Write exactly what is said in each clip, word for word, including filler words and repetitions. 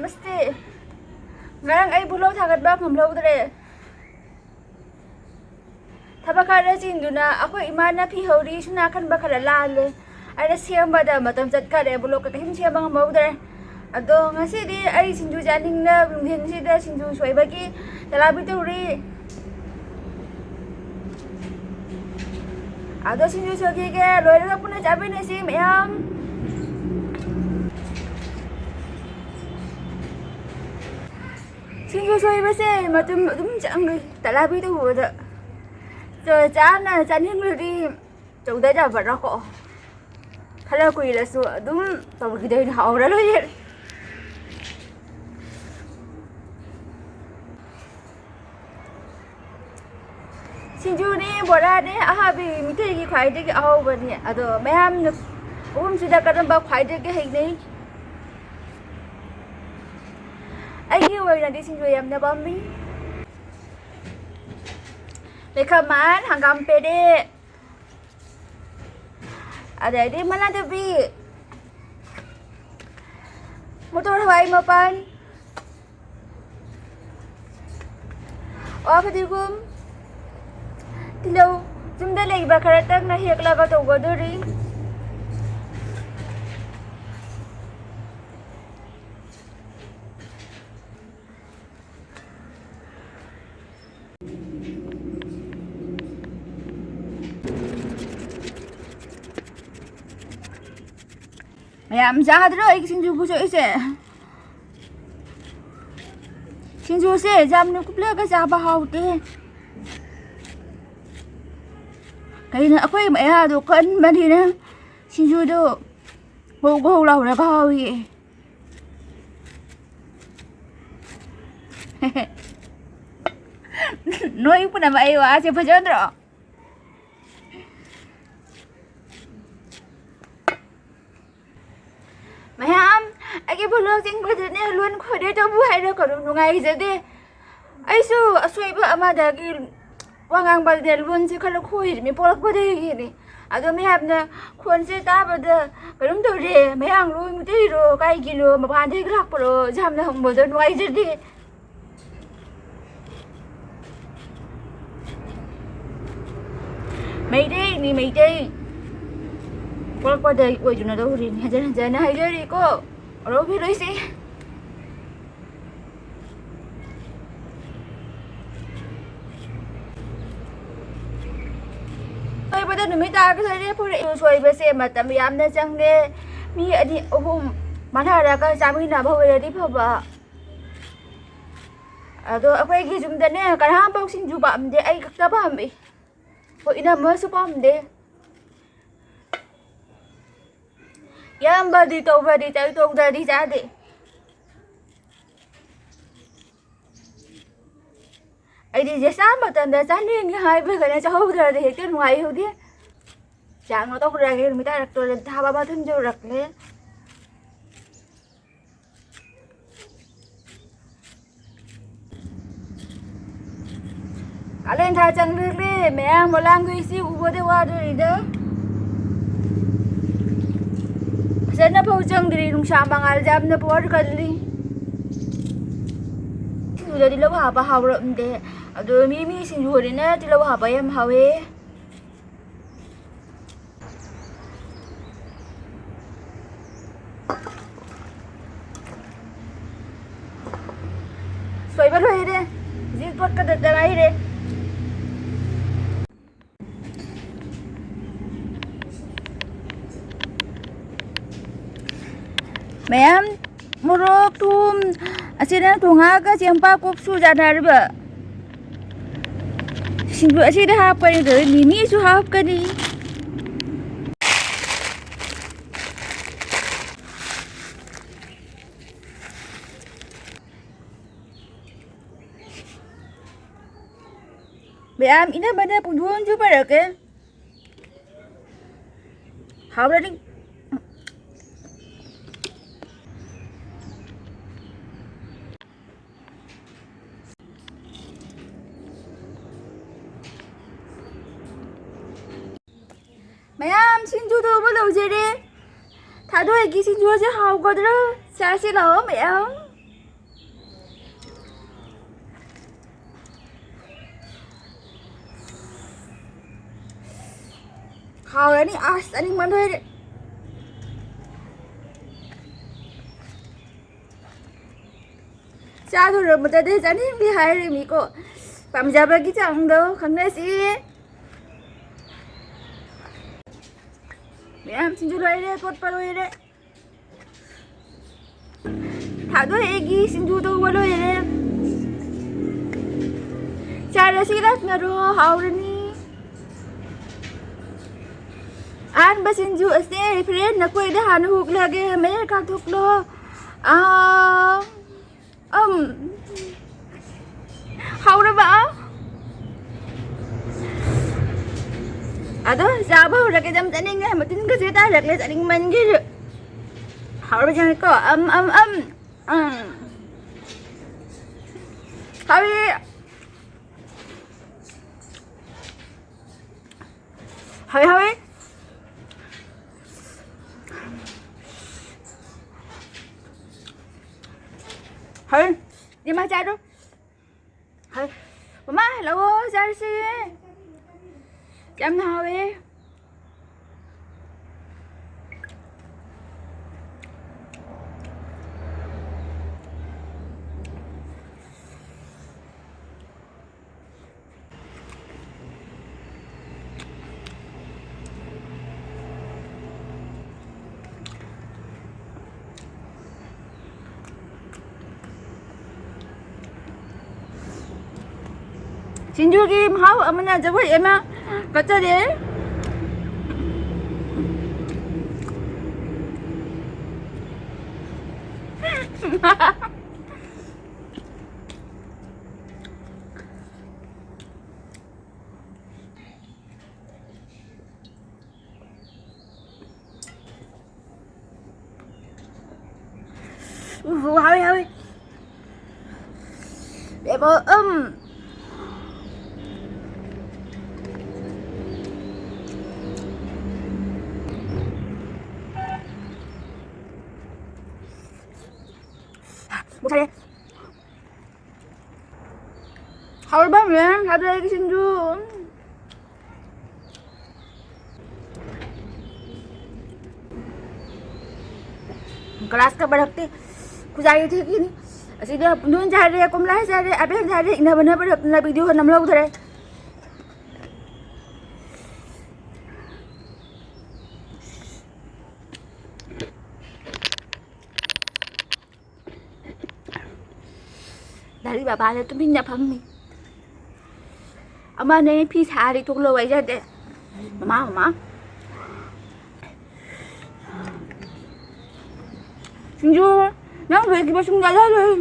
ꯅꯃꯁꯇꯦ꯫ ꯉꯔꯥꯡ ꯑꯩ vlog ꯊꯥꯒꯠꯄ ꯉꯝꯍꯧꯗ꯭ꯔꯦ꯫ ꯊꯕꯛ ꯈꯔ ꯆꯤꯟꯗꯨꯅ ꯑꯩꯈꯣꯏ ꯏꯃꯥꯅ ꯐꯤ ꯍꯧꯔꯤ, ꯁꯨꯝ ꯅꯥꯀꯟꯕ ꯈꯔ ꯂꯥꯜꯂꯦ꯫ ꯑꯩꯅ ꯁꯦꯝꯕꯗ ꯃꯇꯝ ꯆꯠꯈꯔꯦ, vlog ꯀꯩꯝ ꯁꯦꯝꯕ ꯉꯝꯍꯧꯗ꯭ꯔꯦ꯫ ꯑꯗꯣ ꯉꯁꯤꯗꯤ ꯑꯩ ꯁꯤꯡꯖꯨ ꯆꯥꯅꯤꯡꯅ ꯅꯨꯡꯊꯤꯟꯁꯤꯗ ꯁꯤꯡꯖꯨ ꯁꯣꯏꯕꯒꯤ ꯇꯂꯥꯕꯤ ꯇꯧꯔꯤ꯫ ꯑꯗꯣ ꯁꯤꯡꯖꯨ ꯁꯣꯏꯈꯤꯒꯦ, ꯂꯣꯏꯔꯒ ꯄꯨꯟꯅ ꯆꯥꯃꯤꯟꯅꯁꯤ ꯃꯌꯥꯝ꯫ ꯁꯤꯡꯖꯨ ꯁꯣꯏꯕꯁꯦ ꯃꯇꯝ ꯑꯗꯨꯝ ꯆꯪꯉꯤ, ꯇꯂꯥꯕꯤ ꯇꯧꯕꯗ꯫ ꯆꯥꯅ ꯆꯥꯅꯤꯡꯂꯗꯤ ꯇꯧꯗ ꯌꯥꯕ꯭ꯔꯥꯀꯣ? ꯈꯔ ꯀꯨꯏꯔꯁꯨ ꯑꯗꯨꯝ ꯇꯧꯈꯤꯗꯣꯏꯅꯤ, ꯍꯥꯎꯔ ꯂꯣꯏꯔꯦ꯫ ꯁꯤꯡꯖꯨꯅꯦ, ꯕꯣꯔꯥꯅꯦ, ꯑꯍꯥꯕꯤ ꯃꯤꯇꯩꯒꯤ ꯈ꯭ꯋꯥꯏꯗꯒꯤ ꯑꯍꯥꯎꯕꯅꯤ꯫ ꯑꯗꯣ ꯃꯌꯥꯝꯅ ꯑꯍꯨꯝꯁꯤꯗ ꯀꯔꯝꯕ ꯈ꯭ꯋꯥꯏꯗꯒꯤ ꯍꯩꯅꯩ? ꯑꯩꯒꯤ ꯑꯣꯏꯅꯗꯤ ꯁꯤꯡꯖꯨ ꯌꯥꯝꯅ ꯄꯥꯝꯃꯤ꯫ ꯂꯩꯈꯥꯃꯥꯟ, ꯍꯪꯒꯥꯝ ꯄꯦꯔꯦ, ꯑꯗꯩꯗꯤ ꯃꯅꯥꯗꯕꯤ, ꯃꯣꯇꯣꯔ ꯍꯋꯥꯏ ꯃꯄꯥꯟ, ꯋꯥ ꯐꯗꯤꯒꯣꯝ, ꯇꯤꯜꯍꯧ, ꯌꯨꯝꯗ ꯂꯩꯕ ꯈꯔꯇꯪꯅ ꯍꯦꯛꯂꯒ ꯇꯧꯒꯗꯧꯔꯤ꯫ ꯃꯌꯥꯝ ꯆꯥꯗ꯭ꯔꯣ ꯑꯩꯒꯤ ꯁꯤꯡꯖꯨ ꯈꯨꯁꯣꯏꯁꯦ? ꯁꯤꯡꯖꯨꯁꯦ ꯌꯥꯝꯅ ꯀꯨꯞꯂꯒ ꯆꯥꯕ ꯍꯥꯎꯇꯦ꯫ ꯀꯩꯅꯣ, ꯑꯩꯈꯣꯏ ꯃꯌꯥꯗꯣ ꯀꯟꯕꯅꯤꯅ ꯁꯤꯡꯖꯨꯗꯣ ꯒꯧ ꯒꯧ ꯂꯥꯎꯔꯒ ꯍꯥꯎꯏ꯫ ꯅꯣꯏ ꯄꯨꯝꯅꯃꯛ ꯑꯩ ꯋꯥꯁꯦ ꯐꯖꯗ꯭ꯔꯣ? ꯃꯌꯥꯝ, ꯑꯩꯒꯤ vlog ꯌꯦꯡꯕꯗꯅꯦ ꯂꯣꯟ ꯈꯣꯏꯗꯦ ꯇꯧꯕ ꯍꯥꯏꯔꯛꯀꯅꯨ, ꯅꯨꯡꯉꯥꯏꯖꯗꯦ꯫ ꯑꯩꯁꯨ ꯑꯁꯣꯏꯕ ꯑꯃꯗꯒꯤ ꯋꯥ ꯉꯥꯡꯕꯗꯅꯦ ꯂꯣꯟꯁꯦ ꯈꯔ ꯈꯣꯏꯔꯤꯃꯤ ꯄꯣꯛꯂꯛꯄꯗꯒꯤꯅꯤ꯫ ꯑꯗꯣ ꯃꯌꯥꯝꯅ ꯈꯣꯟꯁꯦ ꯇꯥꯕꯗ ꯀꯩꯅꯣꯝ ꯇꯧꯔꯦ, ꯃꯌꯥꯡꯂꯣ, ꯃꯩꯇꯩꯔꯣ, ꯀꯥꯏꯒꯤꯅꯣ, ꯃꯄꯥꯟꯗꯒꯤ ꯂꯥꯛꯄꯔꯣ, ꯌꯥꯝꯅ ꯍꯪꯕꯗꯣ ꯅꯨꯡꯉꯥꯏꯖꯗꯦ꯫ ꯃꯩꯇꯩꯅꯤ, ꯃꯩꯇꯩ꯫ ꯄꯣꯛꯂꯛꯄꯗꯒꯤ ꯑꯣꯏꯗꯨꯅ ꯂꯧꯔꯤꯅꯤ꯫ ꯍꯟꯖꯟ ꯍꯟꯖꯟꯅ ꯍꯥꯏꯖꯔꯤꯀꯣ, ꯂꯧꯕꯤꯔꯣꯏꯁꯦ꯫ ꯁꯣꯏꯕꯗ ꯅꯨꯃꯤꯠ ꯇꯥꯔꯒ ꯂꯩꯔꯦ꯫ ꯐꯨꯔꯤꯠ ꯁꯣꯏꯕꯁꯦ ꯃꯇꯝ ꯌꯥꯝꯅ ꯆꯪꯉꯦ꯫ ꯃꯤ ꯑꯅꯤ ꯑꯍꯨꯝ ꯃꯥꯟꯅꯔꯒ ꯆꯥꯃꯤꯟꯅꯕ ꯑꯣꯏꯔꯗꯤ ꯐꯕ꯫ ꯑꯗꯣ ꯑꯩꯈꯣꯏꯒꯤ ꯌꯨꯝꯗꯅꯦ ꯀꯅꯥꯝꯐꯥꯎ ꯁꯤꯡꯖꯨ ꯄꯥꯝꯗꯦ, ꯑꯩ ꯈꯛꯇ ꯄꯥꯝꯃꯤ꯫ ꯍꯣꯏ, ꯏꯅꯝꯃꯁꯨ ꯄꯥꯝꯗꯦ꯫ ꯏꯌꯥꯝꯕꯗꯤ ꯇꯧꯕꯗꯤ ꯆꯥꯏ, ꯇꯧꯗ꯭ꯔꯗꯤ ꯆꯥꯗꯦ꯫ ꯑꯩꯗꯤ ꯖꯦꯁꯥ ꯃꯇꯝꯗ ꯆꯥꯅꯤꯡꯉꯤ ꯍꯥꯏꯕꯒꯅꯦ, ꯆꯥꯍꯧꯗ꯭ꯔꯗꯤ ꯍꯦꯛꯇ ꯅꯨꯡꯉꯥꯏꯍꯧꯗꯦ꯫ ꯆꯥꯛꯅ ꯇꯧꯈ꯭ꯔꯒꯦ, ꯅꯨꯃꯤꯠ ꯇꯥꯔꯛꯇꯣꯔꯦ, ꯊꯥꯕ ꯑꯃ ꯊꯨꯝꯖꯧꯔꯛꯂꯦ꯫ ꯀꯥꯂꯦꯟ ꯊꯥ ꯆꯪꯗ꯭ꯔꯤꯕꯅꯦ, ꯃꯌꯥꯝ ꯃꯂꯥꯡꯗꯣ ꯏꯆꯦ ꯎꯕꯗ ꯋꯥꯗꯣꯔꯤꯗ꯫ ꯐꯖꯅ ꯐꯧ ꯆꯪꯗ꯭ꯔꯤ, ꯅꯨꯡꯁꯥ ꯃꯉꯥꯜꯁꯦ ꯌꯥꯝꯅ ꯄꯋꯥꯔ ꯀꯜꯂꯤ꯫ ꯁꯤꯡꯖꯨꯗ ꯇꯤꯜꯍꯧ ꯍꯥꯞꯄ ꯍꯥꯎꯔꯝꯗꯦ, ꯑꯗꯣ ꯃꯤ, ꯃꯤ ꯁꯤꯡꯖꯨ ꯍꯣꯔꯦꯟꯅ ꯇꯤꯜꯍꯧ ꯍꯥꯞꯄ ꯌꯥꯝ ꯍꯥꯎꯋꯦ꯫ ꯁꯣꯏꯕ ꯂꯣꯏꯔꯦ꯫ ꯍꯧꯖꯤꯛ ꯇꯣꯠꯀꯗꯕ ꯉꯥꯏꯔꯦ꯫ ꯃꯌꯥꯝ ꯃꯣꯔꯣꯛ, ꯊꯨꯝ, ꯑꯁꯤꯅ ꯊꯣꯡꯉꯥꯒ ꯆꯦꯡꯄꯥꯛ ꯀꯣꯛꯁꯨ ꯆꯥꯟꯅꯔꯤꯕ꯫ ꯁꯤꯡꯖꯨ ꯑꯁꯤꯗ ꯍꯥꯞꯀꯅꯤ, ꯑꯗꯨꯗ ꯃꯤꯃꯤꯁꯨ ꯍꯥꯞꯀꯅꯤ꯫ ꯃꯌꯥꯝ ꯏꯅꯝꯃꯅ ꯄꯨꯡꯊꯣꯡꯁꯨ ꯄꯥꯏꯔꯛꯀꯦ꯫ ꯍꯥꯎꯔꯅꯤ꯫ ꯊꯥꯗꯣꯏꯒꯤ ꯁꯤꯡꯖꯨꯁꯦ ꯍꯥꯎꯒꯗ꯭ꯔꯥ? ꯆꯥꯁꯤ ꯂꯥꯛꯑꯣ ꯃꯌꯥꯝ꯫ ꯍꯥꯎꯔꯅꯤ꯫ ꯑꯁ, ꯆꯥꯅꯤꯡꯕꯅ ꯂꯣꯏꯔꯦ꯫ ꯆꯥꯗꯣꯔꯕꯗꯗꯤ ꯆꯥꯅꯤꯡꯗꯦ ꯍꯥꯏꯔꯤꯃꯤꯀꯣ꯫ ꯄꯥꯝꯖꯕꯒꯤ ꯆꯥꯡꯗꯣ ꯈꯪꯅꯁꯤ꯫ ꯃꯌꯥꯝ ꯁꯤꯡꯖꯨ ꯂꯣꯏꯔꯦ, ꯇꯣꯠꯄ ꯂꯣꯏꯔꯦ꯫ ꯊꯥꯗꯣꯏꯒꯤ ꯁꯤꯡꯖꯨ ꯇꯧꯕ ꯂꯣꯏꯔꯦ꯫ ꯆꯥꯔꯁꯤ ꯂꯥꯛꯅꯔꯣ, ꯍꯥꯎꯔꯅꯤ꯫ ꯑꯍꯥꯟꯕ ꯁꯤꯡꯖꯨ ꯑꯁꯦ ꯐ꯭ꯔꯦꯟ ꯅꯈꯣꯏꯗ ꯍꯥꯟꯅ ꯍꯨꯛꯂꯒꯦ, ꯃꯌꯥꯏ ꯀꯥꯊꯣꯛꯂꯣ꯫ ꯑꯥ, ꯑꯝ꯫ ꯍꯧꯔꯕ? ꯑꯗꯣ ꯆꯥꯕ ꯍꯧꯔꯒꯦ, ꯌꯥꯝ ꯆꯥꯅꯤꯡꯉꯦ, ꯃꯇꯤꯟꯒꯁꯦ ꯇꯥꯔꯛꯂꯦ, ꯆꯥꯅꯤꯡꯃꯟꯒꯤꯗ꯫ ꯍꯧꯔꯕ ꯌꯦꯡꯉꯦꯀꯣ, ꯑꯝ, ꯑꯝ, ꯑꯝ, ꯑꯝ꯫ ꯍꯧꯔꯦ꯫ ꯍꯥꯎꯋꯦ, ꯍꯥꯎꯋꯦ꯫ ꯍꯥꯎꯋꯦ꯫ ꯏꯃꯥ ꯆꯥꯔꯣ꯫ ꯍꯥꯎꯋꯦ꯫ ꯃꯃꯥ, ꯂꯥꯛꯑꯣ ꯆꯥꯔꯁꯦ꯫ ꯌꯥꯝꯅ ꯍꯥꯎꯋꯦ꯫ ꯁꯤꯡꯖꯨꯒꯤ ꯃꯍꯥꯎ ꯑꯃꯅ, ꯖꯒꯣꯏ ꯑꯃ ꯀꯠꯆꯔꯦ꯫ ꯎꯍꯨ, ꯍꯥꯎꯋꯤ, ꯍꯥꯎꯋꯤ꯫ ꯕꯦꯕꯣ, ꯎꯝ꯫ ꯃꯨꯛ ꯁꯥꯔꯦ꯫ ꯍꯥꯎꯔꯕ ꯃꯌꯥꯝ ꯁꯥꯗꯣꯔꯛꯑꯒꯦ ꯁꯤꯡꯖꯨ꯫ ꯒ꯭ꯂꯥꯁꯀ ꯄꯥꯏꯔꯛꯇꯦ꯫ ꯈꯨꯖꯥꯏ ꯊꯦꯛꯈꯤꯅꯤ꯫ ꯑꯁꯤꯗ ꯄꯨꯡꯗꯣꯟ ꯆꯥꯔꯦ, ꯀꯣꯝꯂꯥ ꯆꯥꯔꯦ, ꯑꯕꯦꯜ ꯆꯥꯔꯦ, ꯏꯟꯅꯕꯅ ꯄꯥꯏꯔꯛꯇꯅ ꯚꯤꯗꯤꯑꯣ ꯅꯝꯍꯧꯗ꯭ꯔꯦ꯫ ꯗꯥꯗꯤ ꯕꯕꯥꯗ ꯇꯨꯃꯤꯟꯅ ꯐꯝꯃꯤ꯫ ꯑꯃꯅ ꯐꯤ ꯁꯥꯔꯤ ꯊꯣꯛꯂꯛꯑꯣ ꯍꯥꯏꯖꯗꯦ꯫ ꯃꯃꯥ, ꯃꯃꯥ꯫ ꯁꯤꯡꯖꯨ, ꯅꯪ ꯂꯣꯏꯈꯤꯕ ꯁꯨꯡꯆꯥ ꯆꯥꯔꯣꯏ꯫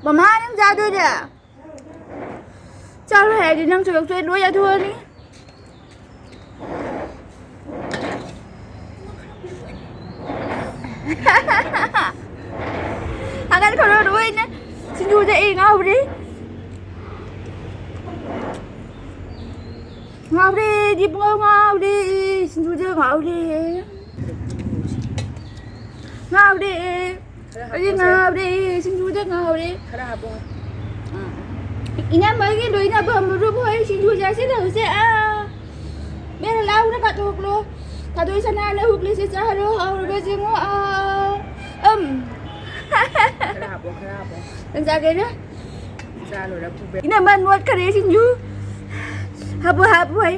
ꯃꯃꯥ, ꯅꯪ ꯆꯥꯗꯣꯏꯅꯦ? ꯆꯥꯔꯣꯏ ꯍꯥꯏꯔꯗꯤ ꯅꯪ ꯆꯠꯂꯛꯇꯣꯏ ꯂꯣꯏ ꯆꯥꯊꯣꯛꯑꯅꯤ꯫ ꯍꯥꯒꯠ ꯈꯔ ꯂꯣꯏꯅ ꯁꯤꯡꯖꯨꯗ ꯑꯩ ꯉꯥꯎꯔꯦ꯫ ꯉꯥꯎꯔꯦ, ꯗꯤꯄꯨ ꯉꯥꯎꯔꯦ, ꯁꯤꯡꯖꯨꯗ ꯉꯥꯎꯔꯦ꯫ ꯉꯥꯎꯔꯦ꯫ ꯈꯔ ꯑꯩꯗꯤ ꯍꯥꯞꯄꯣꯁꯦ꯫ ꯉꯥꯎꯔꯦ, ꯁꯤꯡꯖꯨꯗ ꯉꯥꯎꯔꯦ꯫ ꯈꯔ ꯍꯥꯞꯄꯣ꯫ ꯏꯅꯝꯃꯒꯤ ꯂꯣꯏꯅꯕ ꯃꯔꯨꯞ ꯍꯣꯏ ꯁꯤꯡꯖꯨ ꯆꯥꯁꯤꯜꯂꯧꯁꯦ꯫ ꯑꯥ꯫ ꯃꯦꯔ ꯂꯥꯎꯅ ꯀꯥꯊꯣꯛꯂꯣ꯫ ꯊꯥꯗꯣꯏ ꯁꯅꯥꯅ ꯍꯨꯛꯂꯤꯁꯦ ꯆꯥꯔꯣ, ꯍꯥꯎꯔꯕ ꯌꯦꯡꯉꯣ꯫ ꯑꯥ꯫ ꯑꯝ꯫ ꯈꯔ ꯍꯥꯞꯄꯣ, ꯈꯔ ꯍꯥꯄꯣ꯫ ꯅꯪ ꯆꯥꯒꯦꯅꯦ? ꯆꯥ ꯂꯣꯏꯔ ꯄꯨꯕ꯫ ꯏꯅꯝꯃ ꯅꯣꯠꯈꯔꯦ ꯁꯤꯡꯖꯨ꯫ ꯍꯥꯄꯨ, ꯍꯥꯄꯨ ꯍꯥꯏ꯫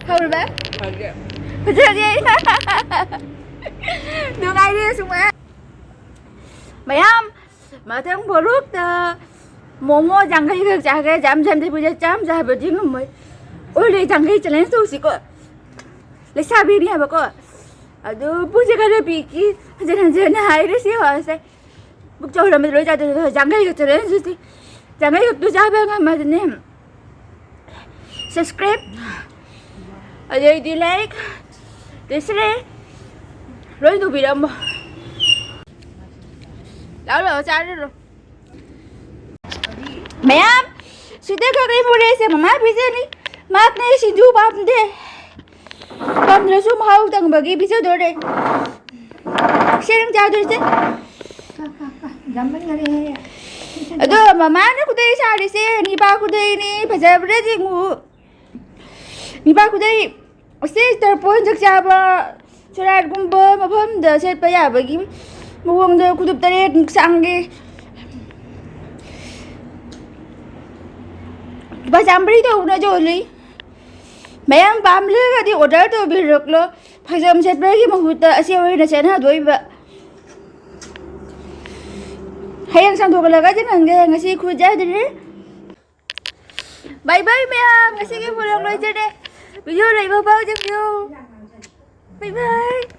ꯍꯧꯔꯕ? ꯐꯔꯦ꯫ ꯐꯖꯔꯦ꯫ ꯅꯨꯡꯉꯥꯏꯔꯦ ꯁꯨꯃꯥꯏ꯫ ꯃꯌꯥꯝ ꯃꯊꯪ ꯚ꯭ꯂꯣꯛꯇ ꯃꯣꯃꯣ ꯌꯥꯡꯈꯩ ꯈꯛ ꯆꯥꯒꯦ, ꯌꯥꯝ ꯌꯥꯝꯗꯕꯤꯗ ꯆꯥꯝ ꯆꯥꯕꯗꯤ ꯉꯝꯃꯣꯏ꯫ ꯑꯣꯏꯔꯦ ꯌꯥꯡꯈꯩ ꯆꯦꯂꯦꯟꯖ ꯇꯧꯁꯤꯀꯣ꯫ ꯂꯩꯁꯥꯕꯤꯅꯤ ꯍꯥꯏꯕꯀꯣ꯫ ꯑꯗꯨ ꯄꯨꯛꯁꯦ ꯈꯔ ꯄꯤꯛꯏ, ꯍꯟꯖꯤꯟ ꯍꯟꯖꯤꯟ ꯍꯥꯏꯔꯦ ꯁꯤ ꯋꯥꯁꯦ꯫ ꯄꯨꯛ ꯆꯥꯎꯔꯝꯕꯗꯤ ꯂꯣꯏ ꯆꯥꯗꯣꯏꯅꯦ, ꯑꯗꯣ ꯌꯥꯡꯈꯩ ꯈꯛꯇꯅꯦ ꯍꯧꯖꯤꯛꯇꯤ꯫ ꯌꯥꯡꯈꯩ ꯈꯛꯇꯨ ꯆꯥꯕ ꯉꯝꯃꯗꯤꯅꯦ, ꯁꯕꯁꯀ꯭ꯔꯥꯏꯕ, ꯑꯗꯩꯗꯤ ꯂꯥꯏꯛ, ꯗꯤꯁꯂꯥꯏꯛ ꯂꯣꯏ ꯇꯧꯕꯤꯔꯝꯃꯣ꯫ ꯂꯥꯛꯑꯣ, ꯂꯥꯛꯑꯣ, ꯆꯥꯔꯨꯔꯣ꯫ ꯃꯌꯥꯝ ꯁꯤꯗ ꯀꯛꯂꯤ ꯃꯣꯔꯦꯁꯦ ꯃꯃꯥ ꯄꯤꯖꯅꯤ꯫ ꯃꯥꯛꯅꯦ ꯁꯤꯡꯖꯨ ꯄꯥꯝꯗꯦ꯫ ꯄꯥꯝꯗ꯭ꯔꯁꯨ ꯃꯍꯥꯎ ꯇꯪꯕꯒꯤ ꯄꯤꯖꯗꯣꯔꯦ꯫ ꯁꯦ ꯅꯪ ꯆꯥꯗꯣꯏꯁꯦ꯫ ꯀ, ꯀ, ꯀ, ꯌꯥꯝꯃꯟꯈꯔꯦꯍꯦ꯫ ꯑꯗꯣ ꯃꯃꯥꯅ ꯈꯨꯗꯩ ꯁꯥꯔꯤꯁꯦ ꯅꯤꯄꯥ ꯈꯨꯗꯩꯅꯤ꯫ ꯐꯖꯕ꯭ꯔꯥ ꯌꯦꯡꯉꯨ꯫ ꯅꯤꯄꯥ ꯈꯨꯗꯩ ꯑꯁꯤ ꯇꯔꯄꯣꯟ ꯆꯥꯛ ꯆꯥꯕ ꯁꯣꯔꯥꯠꯀꯨꯝꯕ ꯃꯐꯝꯗ ꯁꯦꯠꯄ ꯌꯥꯕꯒꯤ ꯃꯑꯣꯡꯗ ꯈꯨꯗꯨꯞ ꯇꯔꯦꯠꯃꯨꯛ ꯁꯥꯡꯒꯦ꯫ ꯂꯨꯄꯥ ꯆꯥꯝꯃꯔꯤ ꯇꯧꯅ ꯌꯣꯜꯂꯤ꯫ ꯃꯌꯥꯝ ꯄꯥꯝꯂꯒꯗꯤ order ꯇꯧꯕꯤꯔꯛꯂꯣ꯫ ꯐꯩꯖꯣꯝ ꯁꯦꯠꯄꯒꯤ ꯃꯍꯨꯠꯇ ꯑꯁꯤ ꯑꯣꯏꯅ ꯁꯦꯠꯅꯗꯣꯏꯕ꯫ ꯍꯌꯦꯡ ꯁꯟꯗꯣꯛꯂꯒ ꯆꯦꯟꯍꯟꯒꯦ꯫ ꯉꯁꯤ ꯈꯨꯠ ꯌꯥꯗ꯭ꯔꯦ꯫ Bye bye ꯃꯌꯥꯝ, ꯉꯁꯤꯒꯤ vlog ꯂꯣꯏꯖꯔꯦ꯫ Video ꯂꯩꯕ ꯄꯥꯎ ꯆꯦꯟꯕꯤꯌꯨ꯫ Bye bye꯫